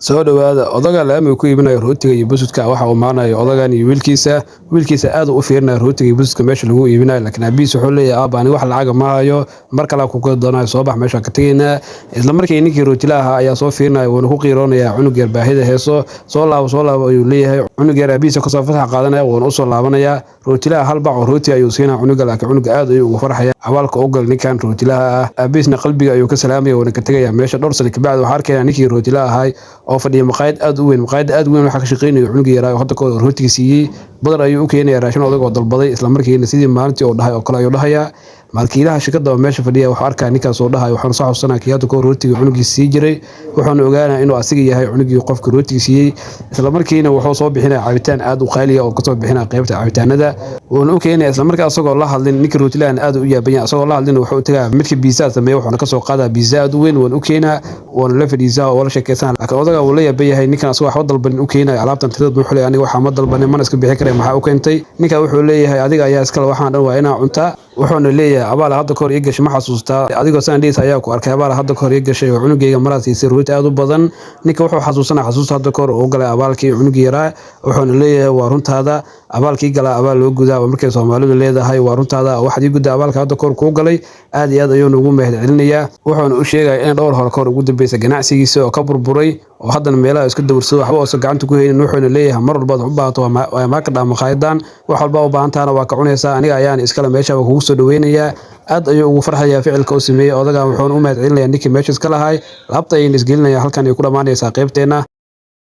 Soo dhawaada. Odaga laamiga ku iibinaya rootiga iyo buskudka waxa uu imaanaya odagan iyo wiilkiisa. Wiilkiisa aad u fiirinaya rootiga iyo buskudka meesha lagu iibinayo, laakiin aabihiis wuxuu leeyahay: "Aabba, aniga wax lacag ma hayo, mar kale ku gadi doonaa, soo bax, meesha ka tegaynaa." Isla markii ninkii rootilaha ahaa ayaa soo fiirinaya, wuuna ku qiiroonaya cunug yar baahida heeso. "Soo laabo, soo laabo," ayuu leeyahay. Cunug yar aabihiisa kasoo fasax qaadanaya, wuuna usoo laabanaya. Rootilaha hal bac oo rooti ayuu siinaya cunuga, laakiin cunuga aad ayuu ugu farxaya abaalka u gal ninkan rootilaha ah. Aabihiisna qalbiga ayuu ka salaamaya, wuuna ka tegaya meesha. Dhowr sano kabacdi waxaa arkaya ninkii rootilaha ahay oo fadhiya maqaayad aad u weyn. Maqaayad aad u weyn waxaa ka shaqeynaya cunugii yaraa oo hadda kahor rootiga siiyey. Badar ayuu u keenaya raashin odag oo dalbaday. Isla markiina sidii maalintii uu dhahay oo kale ayuu dhahayaa. Maalkiilaha shirkadda oo meesha fadhiya wuxuu arkaa ninkaas oo dhahay, waxaanu soo xasuusanaa kii hadda kahor rootiga cunugiisa sii jiray, wuxuuna ogaanaya inuu asiga yahay cunugii qofka rootiga siiyey. Isla markiina wuxuu soo bixinaya cabitaan aad u qaaliya oo kasoo bixinaya qaybta cabitaanada, wuuna u keenaya. Isla markaa asagoo la hadlin, ninka rootilahan aad u yaaban yahay, asagoo la hadlin wuxuu u tagaa midka biisaa sameeya, wuxuuna kasoo qaadaa biisa aad u weyn, wuuna u keenaa, wuuna la fadhiisaa oo la sheekeysanaa. Laakiin odaga wuu la yaaban yahay ninkan asagoo waxba dalbanin u keenayo alaabtan tirada. Wuxuu leeyahay: "Aniga waxaa ma dalbanin, mana iska bixin karay, maxaa u keentay?" Ninka wuxuu leeyahay: "Adiga ayaa iskale, waxaan dhan waa inaa cuntaa." Wuxuuna leeyahay: "Abaal hadda kahor ii gashay ma xasuustaa? Adigoo saan dhiis ayaa ku arkay. Abaal hadda kahor ii gashay oo cunugayga maraa siisay rooti aad u badan." Ninka wuxuu xasuusanaa xasuusta hadda kahor uu galay abaalkii cunugii yaraa, wuxuuna leeyahay: "Waa runtaada, abaalkii galaa abaal loo gudaa markay Soomaalidu leedahay. Waa runtaada, waxaad ii guddaa abaalka hadda kahor kuu galay." Aad iyo aad ayuuna ugu mahad celinayaa, wuxuuna u sheegaya in dhowr hore kahor ugu dambeysay ganacsigiisa oo ka burburay oo haddana meelaha iska dowrsado, waxba uusan gacanta ku haynin. Wuxuuna leeyahay: "Mar walbaad u baahato waa imaan kadhaa maqaayadan, wax walba u baahantaana waa ka cunaysaa, aniga ayaana iskale meesha kugu soo dhaweynayaa." Aad ayuu ugu farxayaa ficilka uu sameeyey odagan, wuxuuna u mahad celinayaa ninkii meesha iska lahay. Laabta ayayna isgelinaya. Halkan ay ku dhammaanaysaa qaybteena.